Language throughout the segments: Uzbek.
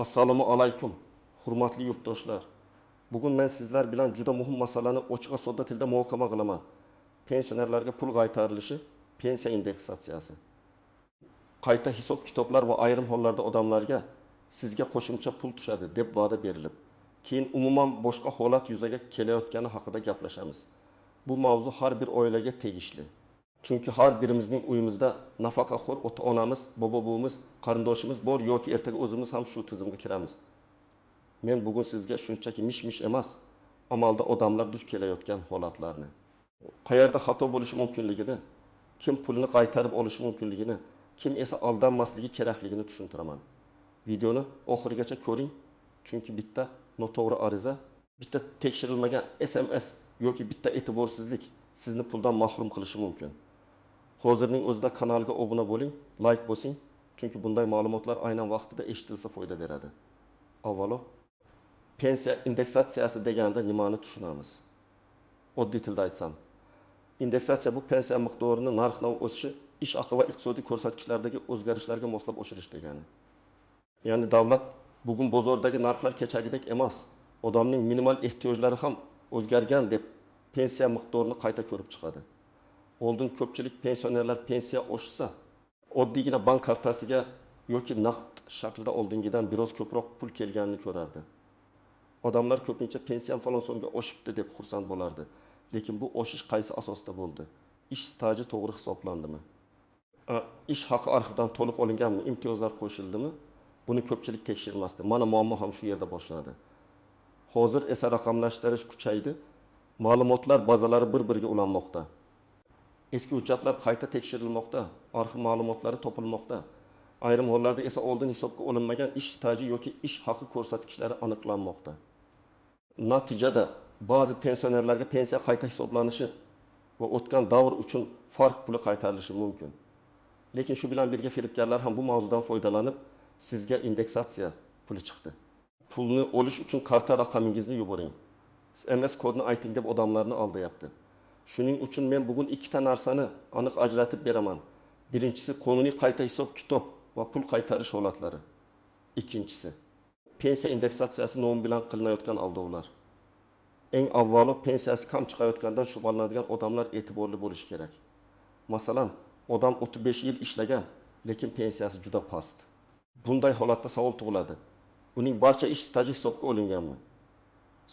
Assalomu alaykum, hurmatli yurtdoshlar. Bugun men sizlar bilan juda muhim masalani ochiq va sodda tilda muhokama qilaman. Pensionerlarga pul qaytarilishi, pensiya indeksatsiyasi. Qayta hisob-kitoblar va ayrim hollarda odamlarga sizga qo'shimcha pul tushadi deb va'da berilib, keyin umuman boshqa holat yuzaga kelayotgani haqida gaplashamiz. Bu mavzu har bir oilaga tegishli. Chunki har birimizning uyimizda nafaqaxo'r ota-onamiz, bobo-buvimiz, qarindoshimiz bor yoki ertaga o'zimiz ham shu tizimga kiramiz. Men bugun sizga shunchaki mish-mish emas, amalda odamlar duch kelayotgan holatlarni, qayerda xato bo'lishi mumkinligini, kim pulini qaytarib olishi mumkinligini, kim esa aldanmasligi kerakligini tushuntiraman. Videoni oxirigacha ko'ring, chunki bitta noto'g'ri ariza, bitta tekshirilmagan SMS yoki bitta e'tiborsizlik sizni puldan mahrum qilishi mumkin. Hozirning o'zida kanalga obuna bo'ling, like bosing, chunki bunday ma'lumotlar aynan vaqtida eshitilsa foyda beradi. Avvalo, pensiya indeksatsiyasi deganda nimani tushunamiz? Oddiy tilda aytsam, indeksatsiya bu pensiya miqdorini narx-navo o'sishi, ish haqi va iqtisodiy ko'rsatkichlardagi o'zgarishlarga moslab oshirish degani. Ya'ni davlat bugun bozordagi narxlar kechagidek emas, odamning minimal ehtiyojlari ham o'zgargan deb pensiya miqdorini qayta ko'rib chiqadi. Oldin ko'pchilik pensionerlar pensiya oshsa, oddiygina bank kartasiga yoki naqd shaklida oldingidan biroz ko'proq pul kelganini ko'rardi. Odamlar ko'pincha pensiyam falon so'mga oshibdi deb xursand bo'lardi. Lekin bu oshish qaysi asosda bo'ldi? Ish staji to'g'ri hisoblandimi? Ish haqi arxivdan to'liq olinganmi? Imtiyozlar qo'shildimi? Buni ko'pchilik tekshirmasdi. Mana muammo ham shu yerda boshlanadi. Hozir esa raqamlashtirish kuchaydi. Ma'lumotlar bazalari bir-biriga ulanmoqda. Eski hujjatlar qayta tekshirilmoqda, arxiv ma'lumotlari topilmoqda. Ayrim hollarda esa oldin hisobga olinmagan ish staji yoki ish haqi ko'rsatkichlari aniqlanmoqda. Natijada ba'zi pensionerlarga pensiya qayta hisoblanishi va o'tgan davr uchun farq puli qaytarilishi mumkin. Lekin shu bilan birga firibgarlar ham bu mavzudan foydalanib, sizga indeksatsiya puli chiqdi. Pulni olish uchun karta raqamingizni yuboring. SMS kodini ayting deb odamlarni aldayapti. Shuning uchun men bugun ikkita narsani aniq ajratib beraman. Birinchisi qonuniy qayta hisob-kitob va pul qaytarish holatlari. Ikkinchisi pensiya indeksatsiyasi nomi bilan qilinayotgan aldovlar. Eng avvalo pensiyasi kam chiqayotgandan shubhalanadigan odamlar e'tiborli bo'lishi kerak. Masalan, odam 35 yil ishlagan, lekin pensiyasi juda past. Bunday holatda savol tug'iladi. Uning barcha ish staji hisobga olinganmi?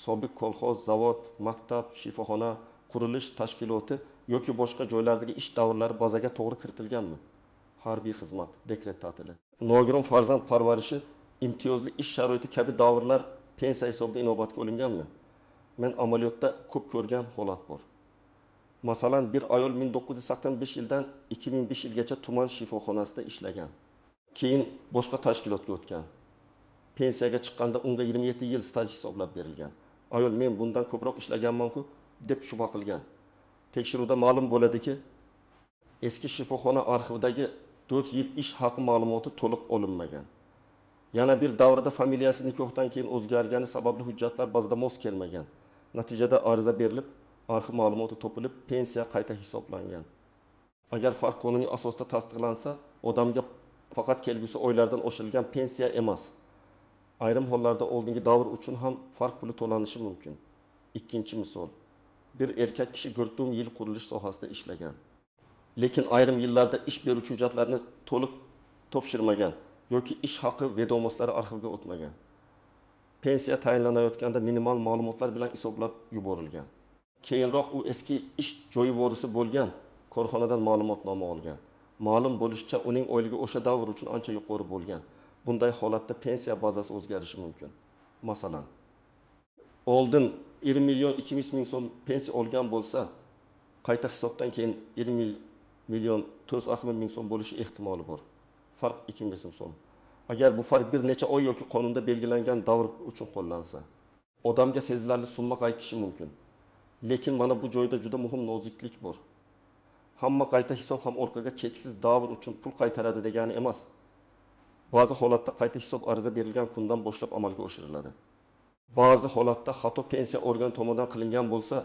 Sobiq kolxoz, zavod, maktab, shifoxona, qurilish tashkiloti yoki boshqa joylardagi ish davrlari bazaga to'g'ri kiritilganmi? Harbiy xizmat, dekret ta'tili, nogiron farzand parvarishi, imtiyozli ish sharoiti kabi davrlar pensiya hisobida inobatga olinganmi? Men amaliyotda ko'p ko'rgan holat bor. Masalan, bir ayol 1985 yildan 2005 yilgacha tuman shifoxonasida ishlagan. Keyin boshqa tashkilotga o'tgan. Pensiyaga chiqqanda unga 27 yil staj hisoblab berilgan. Ayol men bundan ko'proq ishlaganman-ku deb shubha qilgan. Tekshiruvda ma'lum bo'ladiki, eski shifoxona arxividagi 4 yil ish haqi ma'lumoti to'liq olinmagan. Yana bir davrada familiyasi nikohdan keyin o'zgargani sababli hujjatlar bazada mos kelmagan. Natijada ariza berilib, arxiv ma'lumoti topilib, pensiya qayta hisoblangan. Agar farq qonuniy asosda tasdiqlansa, odamga faqat kelgusi oylardan oshirilgan pensiya emas. Ayrim hollarda oldingi davr uchun ham farq puli to'lanishi mumkin. Ikkinchi misol. Bir erkak kishi 4 yil qurilish sohasida ishlagan. Lekin ayrim yillarda ish beruvchi hujjatlarni to'liq topshirmagan yoki ish haqi vedomoslari arxivga o'tmagan. Pensiya tayinlanayotganda minimal ma'lumotlar bilan hisoblab yuborilgan. Keyinroq u eski ish joyi vorisi bo'lgan korxonadan ma'lumotnoma olgan. Ma'lum bo'lishicha, uning oyligi o'sha davr uchun ancha yuqori bo'lgan. Bunday holatda pensiya bazasi o'zgarishi mumkin. Masalan, oldin 1 million 200 ming so'm pensiya olgan bo'lsa, qayta hisobdan keyin 1 million 460 ming so'm bo'lishi ehtimoli bor. Farq 200 ming so'm. Agar bu farq bir necha oy yoki qonunda belgilangan davr uchun qo'llansa, odamga sezilarli summa qaytishi mumkin. Lekin mana bu joyda juda muhim noziklik bor. Hamma qayta hisob ham orqaga cheksiz davr uchun pul qaytaradi degani emas. Ba'zi holatda qayta hisob ariza berilgan kundan boshlab amalga oshiriladi. Ba'zi holatda xato pensiya organi tomonidan qilingan bo'lsa,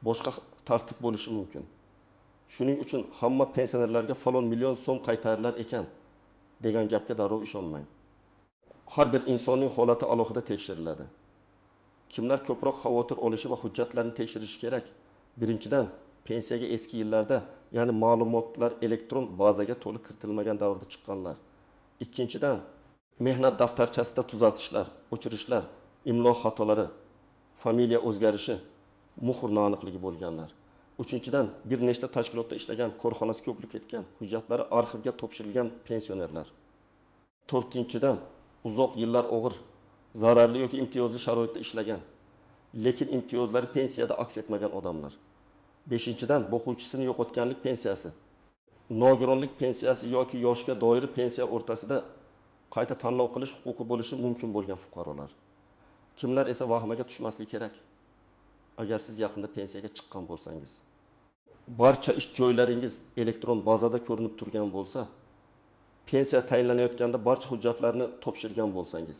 boshqa tartib bo'lishi mumkin. Shuning uchun hamma pensionerlarga falon million so'm qaytarilar ekan degan gapga darrov ishonmang. Har bir insonning holati alohida tekshiriladi. Kimlar ko'proq xavotir olishi va hujjatlarni tekshirishi kerak? Birinchidan, pensiyaga eski yillarda, ya'ni ma'lumotlar elektron bazaga to'liq kiritilmagan davrda chiqqanlar. Ikkinchidan, mehnat daftarchasida tuzatishlar, o'chirishlar, imlo xatolari, familiya o'zgarishi, muhr noaniqligi bo'lganlar. Uchinchidan, bir nechta tashkilotda ishlagan, korxonasi ko'pilib ketgan, hujjatlari arxivga topshirilgan pensionerlar. To'rtinchidan, uzoq yillar og'ir, zararli yoki imtiyozli sharoitda ishlagan, lekin imtiyozlari pensiyada aks etmagan odamlar. Beshinchidan, boquvchisini yo'qotganlik pensiyasi, nogironlik pensiyasi yoki yoshga doir pensiya o'rtasida qayta tanlov qilish huquqi bo'lishi mumkin bo'lgan fuqarolar. Kimlar esa vahimaga tushmasligi kerak? Agar siz yaqinda pensiyaga chiqqan bo'lsangiz, barcha ish joylaringiz elektron bazada ko'rinib turgan bo'lsa, pensiya tayinlanayotganda barcha hujjatlarni topshirgan bo'lsangiz,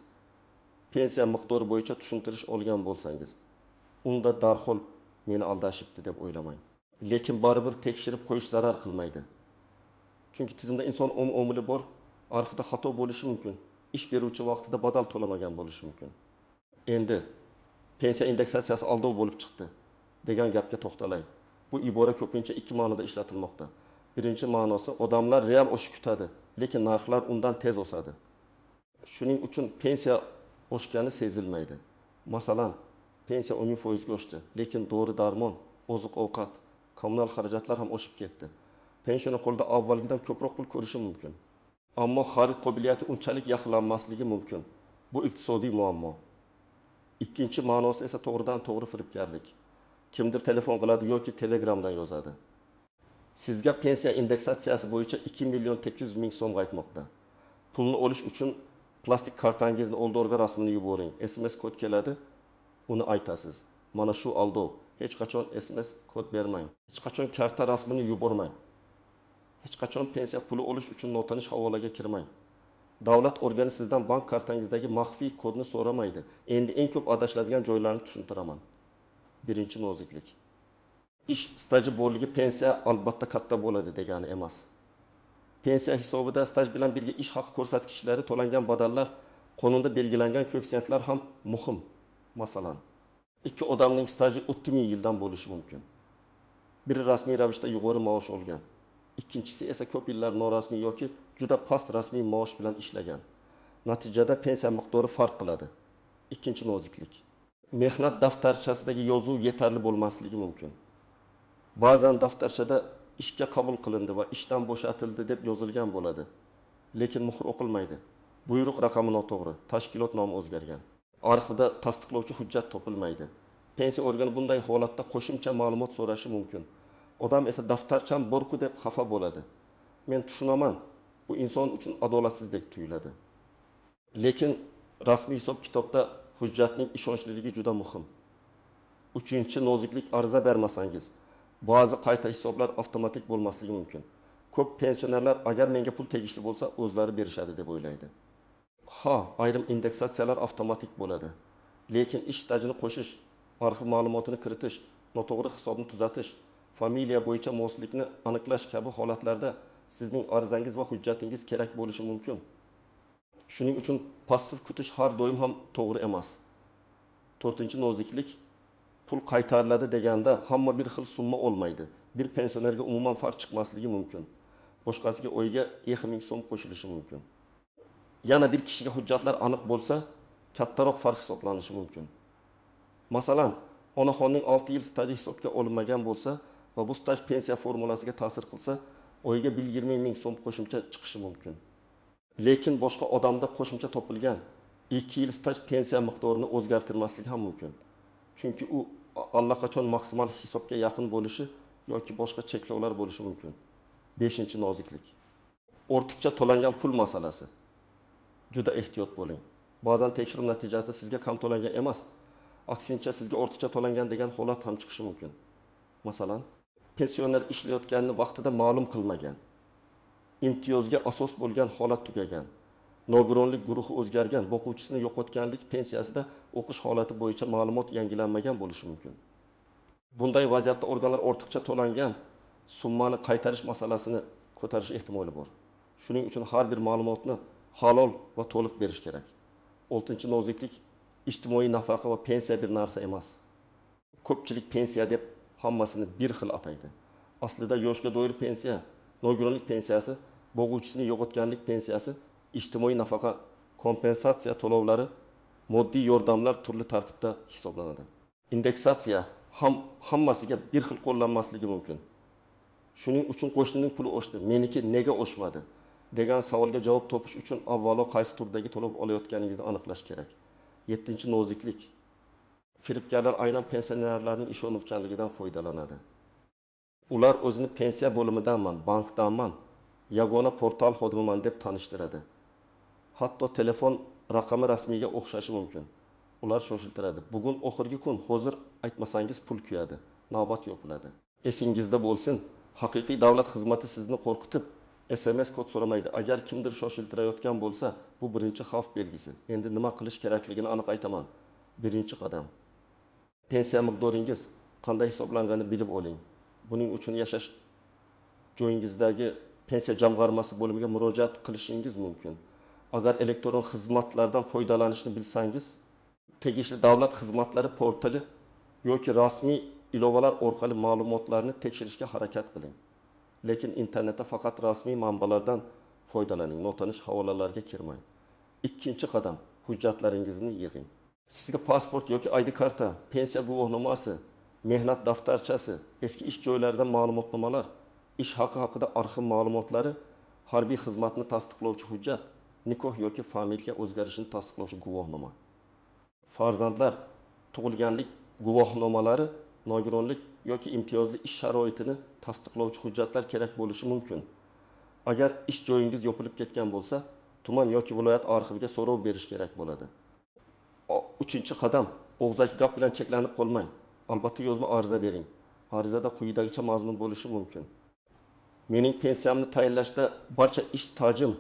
pensiya miqdori bo'yicha tushuntirish olgan bo'lsangiz, unda darhol meni aldashibdi deb o'ylamang. Lekin baribir tekshirib qo'yish zarar qilmaydi. Chunki tizimda inson omili bor, arxivda xato bo'lishi mumkin, ish beruvchi vaqtida badal to'lamagan bo'lishi mumkin. Endi pensiya indeksatsiyasi aldov bo'lib chiqdi degan gapga to'xtalay. Bu ibora ko'pincha ikki ma'noda ishlatilmoqda. Birinchi ma'nosi, odamlar real o'sish kutadi, lekin narxlar undan tez o'sadi. Shuning uchun pensiya oshgani sezilmaydi. Masalan, pensiya 10% ga oshdi, lekin dori-darmon, oziq-ovqat, kommunal xarajatlar ham oshib ketdi. Pensioner qo'lida avvalgidan ko'proq pul ko'rishi mumkin. Ammo xarid qobiliyati unchalik yaxshilanmasligi mumkin. Bu iqtisodiy muammo. Ikkinchi ma'nosi esa to'g'ridan to'g'ri firibgarlik. Kimdir telefon qiladi yoki Telegramdan yozadi. Sizga pensiya indeksatsiyasi bo'yicha 2 800 000 so'm qaytmoqda. Pulni olish uchun plastik kartangizni oldorga rasmini yuboring. SMS kod keladi, uni aytasiz. Mana shu aldov. Hech qachon SMS kod bermang. Hech qachon karta rasmini yubormang. Hech qachon pensiya puli olish uchun notanish havolaga kirmang. Davlat organi sizdan bank kartangizdagi maxfiy kodni so'ramaydi. Endi eng ko'p adashiladigan joylarni tushuntiraman. Birinchi noziklik. Ish staji borligi pensiya albatta katta bo'ladi degani emas. Pensiya hisobida staj bilan birga ish haqi ko'rsatkichlari, to'langan badallar, qonunda belgilangan koeffitsiyentlar ham muhim. Masalan, ikki odamning staji 30 ming yildan bo'lishi mumkin. Biri rasmiy ravishda yuqori maosh olgan, ikkinchisi esa ko'p yillar norasmiy yoki juda past rasmiy maosh bilan ishlagan. Natijada pensiya miqdori farq qiladi. Ikkinchi noziklik. Mehnat daftarchasidagi yozuv yetarli bo'lmasligi mumkin. Ba'zan daftarchada ishga qabul qilindi va ishdan bo'shatildi deb yozilgan bo'ladi. Lekin muhr o'qilmaydi. Buyruq raqami noto'g'ri, tashkilot nomi o'zgargan. Arxivda tasdiqlovchi hujjat topilmaydi. Pensiya organi bunday holatda qo'shimcha ma'lumot so'rashi mumkin. Odam esa daftarcham borku deb xafa bo'ladi. Men tushunaman, bu inson uchun adolatsizlik tuyuladi. Lekin rasmiy hisob-kitobda hujjatning ishonchliligi juda muhim. Uchinchi noziklik, ariza bermasangiz, ba'zi qayta hisoblar avtomatik bo'lmasligi mumkin. Ko'p pensionerlar agar menga pul tegishli bo'lsa, o'zlari berishadi deb o'ylaydi. Ha, ayrim indeksatsiyalar avtomatik bo'ladi. Lekin ish stajini qo'shish, arxiv ma'lumotini kiritish, noto'g'ri hisobni tuzatish, familiya bo'yicha moslikni aniqlash kabi holatlarda sizning arizangiz va hujjatingiz kerak bo'lishi mumkin. Shuning uchun passiv kutish har doim ham to'g'ri emas. To'rtinchi noziklik, pul qaytariladi deganda hamma bir xil summa olmaydi. Bir pensionerga umuman farq chiqmasligi mumkin. Boshqasiga oyiga 2000 so'm qo'shilishi mumkin. Yana bir kishiga hujjatlar aniq bo'lsa, kattaroq farq hisoblanishi mumkin. Masalan, onaxonning 6 yil staji hisobga olinmagan bo'lsa va bu staj pensiya formulasiga ta'sir qilsa, oyiga 120 ming so'm qo'shimcha chiqishi mumkin. Lekin boshqa odamda qo'shimcha topilgan 2 yil staj pensiya miqdorini o'zgartirmasligi ham mumkin. Chunki u allaqachon maksimal hisobga yaqin bo'lishi yoki boshqa cheklovlar bo'lishi mumkin. 5. Noziklik. Ortiqcha to'langan pul masalasi. Juda ehtiyot bo'ling. Ba'zan tekshiruv natijasida sizga kam to'langan emas, aksincha sizga ortiqcha to'langan degan holat ham chiqishi mumkin. Masalan, pensioner ishlayotganini vaqtida ma'lum qilmagan, imtiyozga asos bo'lgan holat tugagan, nogironlik guruhi o'zgargan, boquvchisini yo'qotganlik pensiyasida o'qish holati bo'yicha ma'lumot yangilanmagan bo'lishi mumkin. Bunday vaziyatda organlar ortiqcha to'langan summani qaytarish masalasini ko'tarish ehtimoli bor. Shuning uchun har bir ma'lumotni halol va to'liq berish kerak. Oltinchi noziklik: ijtimoiy nafaqa va pensiya bir narsa emas. Ko'pchilik pensiya deb hammasini bir xil ataydi. Aslida yoshga doir pensiya, nogironlik pensiyasi, bo'g'uvchisini yo'qotganlik pensiyasi, ijtimoiy nafaqa, kompensatsiya to'lovlari, moddiy yordamlar turli tartibda hisoblanadi. Indeksatsiya ham hammasiga bir xil qo'llanmasligi mumkin. Shuning uchun qo'shnining puli oshdi, meniki nega oshmadi? Degan savolga javob topish uchun avvalo qaysi turdagi to'lov olayotganingizni aniqlash kerak. Yettinchi noziklik: firibgarlar aynan pensionerlarning ishonuvchanligidan foydalanadi. Ular o'zini pensiya bo'limidanman, bankdanman, yagona portal xodimiman deb tanishtiradi. Hatto telefon raqami rasmiyga o'xshashi mumkin. Ular shoshiltiradi: bugun oxirgi kun, hozir aytmasangiz pul kuyadi, navbat yopiladi. Esingizda bo'lsin, haqiqiy davlat xizmati sizni qo'rqitib, SMS kod so'ramaydi. Agar kimdir shoshiltirayotgan bo'lsa, bu birinchi xavf belgisi. Endi nima qilish kerakligini aniq aytaman. Birinchi qadam: pensiya miqdoringiz qanday hisoblanganini bilib oling. Buning uchun yashash joyingizdagi pensiya jamg'armasi bo'limiga murojaat qilishingiz mumkin. Agar elektron xizmatlardan foydalanishni bilsangiz, tegishli davlat xizmatlari portali yoki rasmiy ilovalar orqali ma'lumotlarni tekshirishga harakat qiling. Lekin internetda faqat rasmiy manbalardan foydalaning, notanish havolalarga kirmang. Ikkinchi qadam: hujjatlaringizni yig'ing. Sizga pasport yoki ID karta, pensiya guvohnomasi, mehnat daftarchasi, eski ish joylaridan ma'lumotnomalar, ish haqi haqida arxiv ma'lumotlari, harbiy xizmatni tasdiqlovchi hujjat, nikoh yoki familiya o'zgarishini tasdiqlovchi guvohnoma, farzandlar tug'ilganlik guvohnomalari, nogironlik yoki imtiyozli ish sharoitini tasdiqlovchi hujjatlar kerak bo'lishi mumkin. Agar ish joyingiz yopilib ketgan bo'lsa, tuman yoki viloyat arxiviga so'rov berish kerak bo'ladi. Uchinchi qadam: og'zaki gap bilan cheklanib qolmang. Albatta yozma ariza bering. Arizada quyidagicha mazmun bo'lishi mumkin: mening pensiyamni tayinlashda barcha ish stajim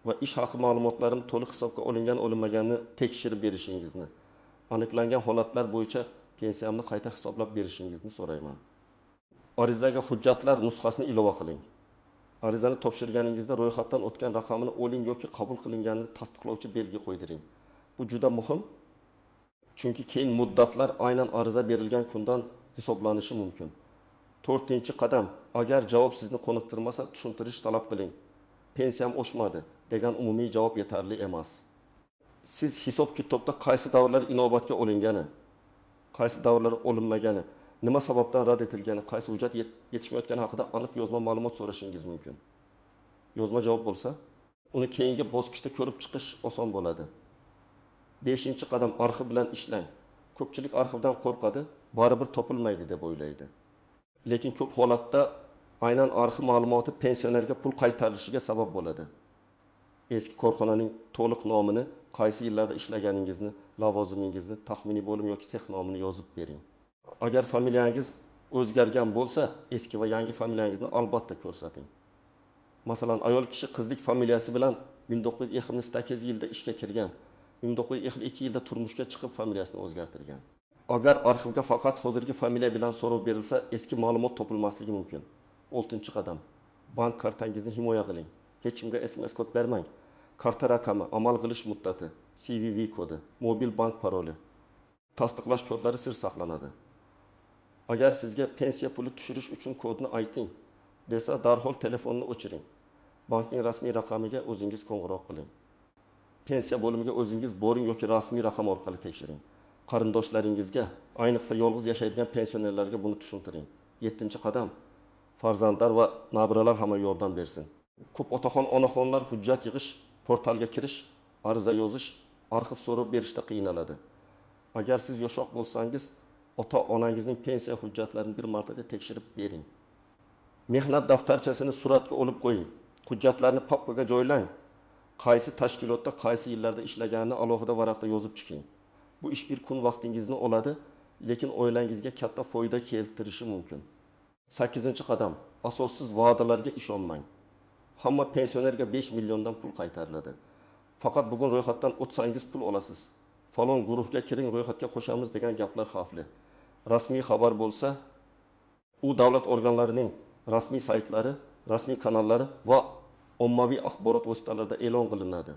va ish haqi ma'lumotlarim to'liq hisobga olingan olinmaganini tekshirib berishingizni, aniqlangan holatlar bo'yicha pensiyamni qayta hisoblab berishingizni so'rayman. Arizaga hujjatlar nusxasini ilova qiling. Arizani topshirganingizda ro'yxatdan o'tgan raqamini oling yoki qabul qilinganini tasdiqlovchi belgi qo'ydiring. Bu juda muhim, chunki keyin muddatlar aynan ariza berilgan kundan hisoblanishi mumkin. To'rtinchi qadam: agar javob sizni qoniqtirmasa, tushuntirish talab qiling. Pensiyam oshmadi degan umumiy javob yetarli emas. Siz hisob kitobda qaysi davrlar inobatga olingani, qaysi davrlar olinmagani, nima sababdan rad etilgani, qaysi hujjat yetishmayotgani haqida aniq yozma ma'lumot so'rashingiz mumkin. Yozma javob bo'lsa, uni keyingi bosqichda ko'rib chiqish oson bo'ladi. Beshinchi qadam: arxiv bilan ishlang. Ko'pchilik arxivdan qo'rqadi, baribir topilmaydi deb o'ylaydi. Lekin ko'p holatda aynan arxiv ma'lumoti pensionerga pul qaytarilishiga sabab bo'ladi. Eski korxonaning to'liq nomini, qaysi yillarda ishlaganingizni, lavozimingizni, taxminiy bo'lim yoki sex nomini yozib bering. Agar familiyangiz o'zgargan bo'lsa, eski va yangi familiyangizni albatta ko'rsating. Masalan, ayol kishi qizlik familiyasi bilan 1928 yilda ishga kirgan, 1952 yilda turmushga chiqib familiyasini o'zgartirgan. Agar arxivga faqat hozirgi familiya bilan so'rov berilsa, eski ma'lumot topilmasligi mumkin. Oltinchi qadam: bank kartangizni himoya qiling. Hech kimga SMS kod bermang. Karta raqami, amal qilish muddati, CVV kodi, mobil bank paroli, tasdiqlash kodlari sir saqlanadi. Agar sizga pensiya puli tushirish uchun kodni ayting desa, darhol telefonni o'chiring. Bankning rasmiy raqamiga o'zingiz qo'ng'iroq qiling. Pensiya bo'limiga o'zingiz boring yoki rasmiy raqam orqali tekshiring. Qarindoshlaringizga, ayniqsa yolg'iz yashaydigan pensionerlarga buni tushuntiring. Yettinchi qadam: farzandlar va nabiralar hamma yordam bersin. Ko'p otaxon, onaxonlar hujjat yig'ish, portalga kirish, ariza yozish, arxiv so'rab berishda qiynaladi. Agar siz yoshroq bo'lsangiz, ota-onangizning pensiya hujjatlarini bir martada tekshirib bering. Mehnat daftarchasini suratga olib qo'ying. Hujjatlarni papkaga joylang. Qaysi tashkilotda qaysi yillarda ishlaganini alohida varaqda yozib chiqing. Bu ish bir kun vaqtingizni oladi, lekin oilangizga katta foyda keltirishi mumkin. 8. Qadam: asossiz va'dalarga ishonmang. Hamma pensionerga 5 milliondan pul qaytariladi. Faqat bugun ro'yxatdan o'tsangiz pul olasiz. Falon guruhga kiring, ro'yxatga qo'shamiz degan gaplar xavfli. Rasmiy xabar bo'lsa, u davlat organlarining rasmiy saytlari, rasmiy kanallari va ommaviy axborot vositalarida e'lon qilinadi.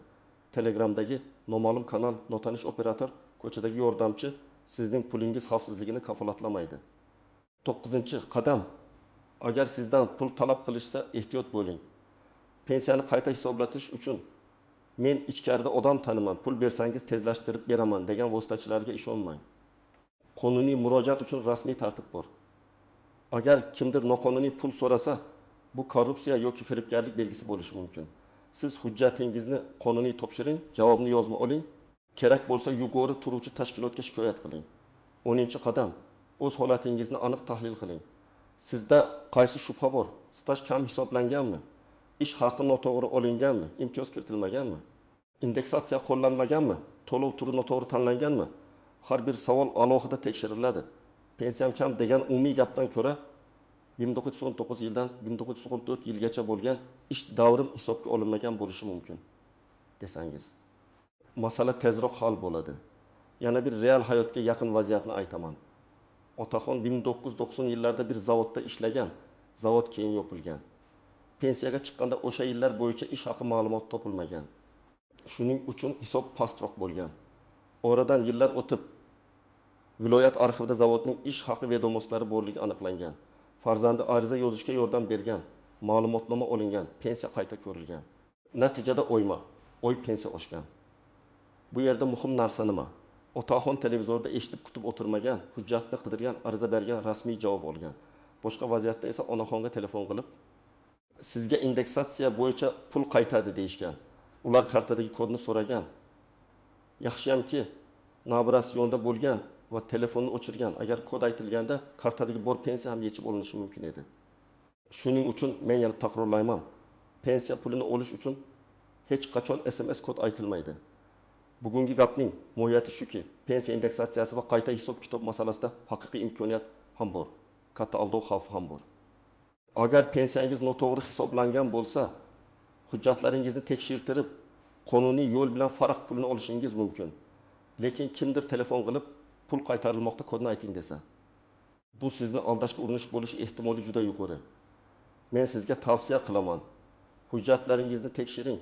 Telegramdagi noma'lum kanal, notanish operator, ko'chadagi yordamchi sizning pulingiz xavfsizligini kafolatlamaydi. To'qqizinchi qadam. Agar sizdan pul talab qilishsa, ehtiyot bo'ling. Pensiyani qayta hisoblatish uchun men ichkarida odam taniman, pul bersangiz tezlashtirib beraman degan vositachilarga ishonmang. Qonuniy murojaat uchun rasmiy tartib bor. Agar kimdir noqonuniy pul so'rasa, bu korrupsiya yoki firibgarlik belgisi bo'lishi mumkin. Siz hujjatingizni qonuniy topshiring, javobni yozma oling. Kerak bo'lsa yuqori turuvchi tashkilotga shikoyat qiling. 10-qadam. O'z holatingizni aniq tahlil qiling. Sizda qaysi shubha bor? Staj kam hisoblanganmi? Ish haqi noto'g'ri olinganmi? Imtiyoz kiritilmaganmi? Indeksatsiya qo'llanmaganmi? To'lov turi noto'g'ri tanlanganmi? Har bir savol alohida tekshiriladi. Pensiyam kam degan umumiy gapdan ko'ra 1999 yildan 1994 yilgacha bo'lgan ish davrim hisobga olinmagan bo'lishi mumkin desangiz, masala tezroq hal bo'ladi. Yana bir real hayotga yaqin vaziyatni aytaman. Otaxon 1990 yillarda bir zavodda ishlagan, zavod keyin yopilgan. Pensiyaga chiqqanda o'sha yillar bo'yicha ish haqi ma'lumot topilmagan. Shuning uchun hisob pastroq bo'lgan. Oradan yillar o'tib viloyat arxivida zavodning ish haqi vedomostlari borligi aniqlangan. Farzandi ariza yozishga yordam bergan, ma'lumotnoma olingan, pensiya qayta ko'rilgan. Natijada oyma, oy pensiya oshgan. Bu yerda muhim narsa nima? Otaxon televizorda eshitib kutib o'tirmagan, hujjatni qidirgan, ariza bergan, rasmiy javob olgan. Boshqa vaziyatda esa onaxonga telefon qilib, sizga indeksatsiya bo'yicha pul qaytadi deyishgan. Ular kartadagi kodni so'ragan. Yaxshiyamki, nabirasi yonida bo'lgan va telefonni o'chirgan. Agar kod aytilganda kartadagi bor pensiya ham yechib olinishi mumkin edi. Shuning uchun men yana takrorlayman. Pensiya pulini olish uchun hech qachon SMS kod aytilmaydi. Bugungi gapning mohiyati shuki, pensiya indeksatsiyasi va qayta hisob-kitob masalasida haqiqiy imkoniyat ham bor, katta aldov xavfi ham bor. Agar pensiyangiz noto'g'ri hisoblangan bo'lsa, hujjatlaringizni tekshirtirib, qonuniy yo'l bilan farq pulini olishingiz mumkin. Lekin kimdir telefon qilib, pul qaytarilmoqda kodni ayting desa, bu sizni aldashga urinish bo'lishi ehtimoli juda yuqori. Men sizga tavsiya qilaman. Hujjatlaringizni tekshiring,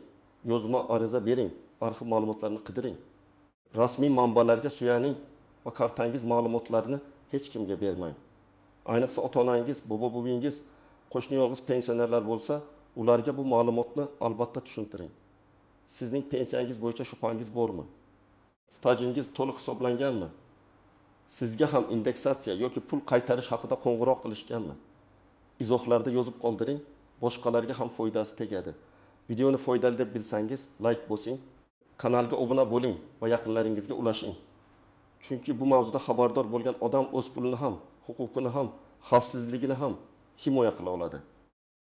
yozma ariza bering, arxiv ma'lumotlarini qidiring. Rasmiy manbalarga suyaning va kartangiz ma'lumotlarini hech kimga bermang. Ayniqsa ota-onangiz, bobo-buvingiz, qo'shni yolg'iz pensionerlar bo'lsa, ularga bu ma'lumotni albatta tushuntiring. Sizning pensiyangiz bo'yicha shubhangiz bormi? Stajingiz to'liq hisoblanganmi? Sizga ham indeksatsiya yoki pul qaytarish haqida qo'ng'iroq qilishganmi? Izohlarda yozib qoldiring, boshqalarga ham foydasi tegadi. Videoni foydali deb bilsangiz, like bosing, kanalga obuna bo'ling va yaqinlaringizga ulashing. Chunki bu mavzuda xabardor bo'lgan odam o'z pulini ham, huquqini ham, xavfsizligini ham himoya qila oladi.